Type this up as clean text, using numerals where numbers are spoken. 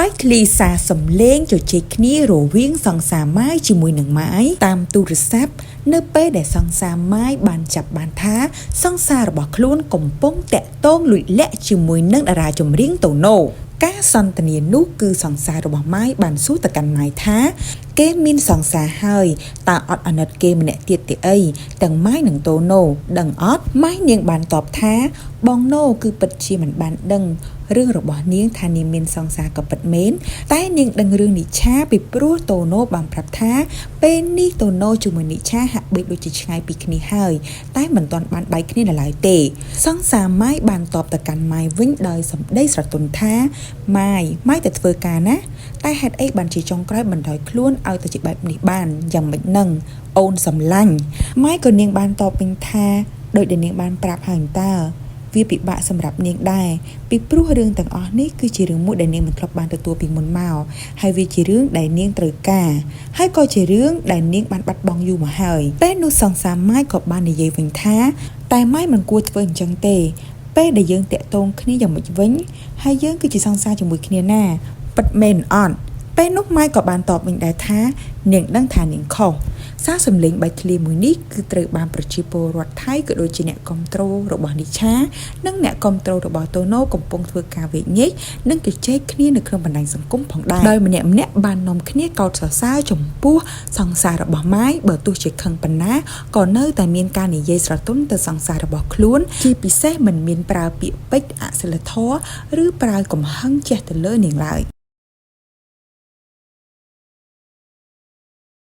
បែកធ្លាយសារសំឡេងជជែកគ្នារវាងសង្សារម៉ាយជាមួយនឹងម៉ាយតាមទូរស័ព្ទនៅពេលដែលសង្សារម៉ាយបានចាប់បានថាសង្សាររបស់ខ្លួនកំពុងតាក់ទងលួចលាក់ជាមួយនឹងតារាចម្រៀងតូណូការសន្ទនានោះគឺសង្សាររបស់ម៉ាយបានសួរទៅកាន់ម៉ាយថា គេមានសង្សារហើយតើអត់អាណិតគេម្នាក់ទៀតទេអីទាំងម៉ាយនិងតូណូដឹងអត់ម៉ាយនាងបានតបថាបងណូគឺពិតជាមិនបានដឹងរឿងរបស់នាងថានាងមានសង្សារក៏ពិតមែនតែនាងដឹងរឿងនិឆាពីព្រោះតូណូបានប្រាប់ថាពេលនេះតូណូជាមួយនិឆាហាក់បីដូចជាឆ្ងាយពីគ្នាហើយតែមិនទាន់បានបែកគ្នានៅឡើយទេសង្សារម៉ាយបានតបទៅកាន់ម៉ាយវិញដោយសម្ដីស្រទន់ថាម៉ាយម៉ាយទៅធ្វើការណាតែហេតុអីបានជាចុងក្រោយបណ្ដោយខ្លួនឲ្យទៅជាបែបនេះបានយ៉ាងម៉េចនឹងអូនសំឡាញ់ម៉ាយក៏នាងបានតបវិញថាដោយដែលនាងបានប្រាប់ហើយតើវាពិបាកសម្រាប់នាងដែរពីព្រោះរឿងទាំងអស់នេះគឺជារឿងមួយដែលនាងមិនធ្លាប់បានទទួលពីមុនមកហើយវាជារឿងដែលនាងត្រូវការហើយក៏ជារឿងដែលនាងបានបាត់បង់យូរមកហើយពេលនោះសង្សារម៉ាយក៏បាននិយាយវិញថាតែម៉ាយមិនគួរធ្វើអញ្ចឹងទេពេលដែលយើងតាក់ទងគ្នាយ៉ាងម៉េចវិញហើយយើងគឺជាសង្សារជាមួយគ្នាណាពិតមែនអត់ពេលនោះម៉ាយក៏បានតបវិញដែរថានាងដឹងថានាងខុសសារសំឡេងបែកធ្លាយមួយនេះគឺត្រូវបានប្រជាពលរដ្ឋថៃក៏ដូចជាអ្នកគ្រប់គ្រងរបស់និឆានិងអ្នកគ្រប់គ្រងរបស់តូណូកំពុងធ្វើការវែកញែកនិងជជែកគ្នានៅក្នុងបណ្ដាញសង្គមផងដែរដោយម្នាក់ម្នាក់បាននាំគ្នាកោតសរសើរចំពោះសង្សាររបស់ម៉ាយបើទោះជាខឹងប៉ុណ្ណាក៏នៅតែមានការនិយាយស្រទន់ទៅសង្សាររបស់ខ្លួនជាពិសេសមិនមានប្រើពាក្យពេចន៍អសិលធម៌ឬប្រើកំហឹងជះទៅលើនាងឡើយ។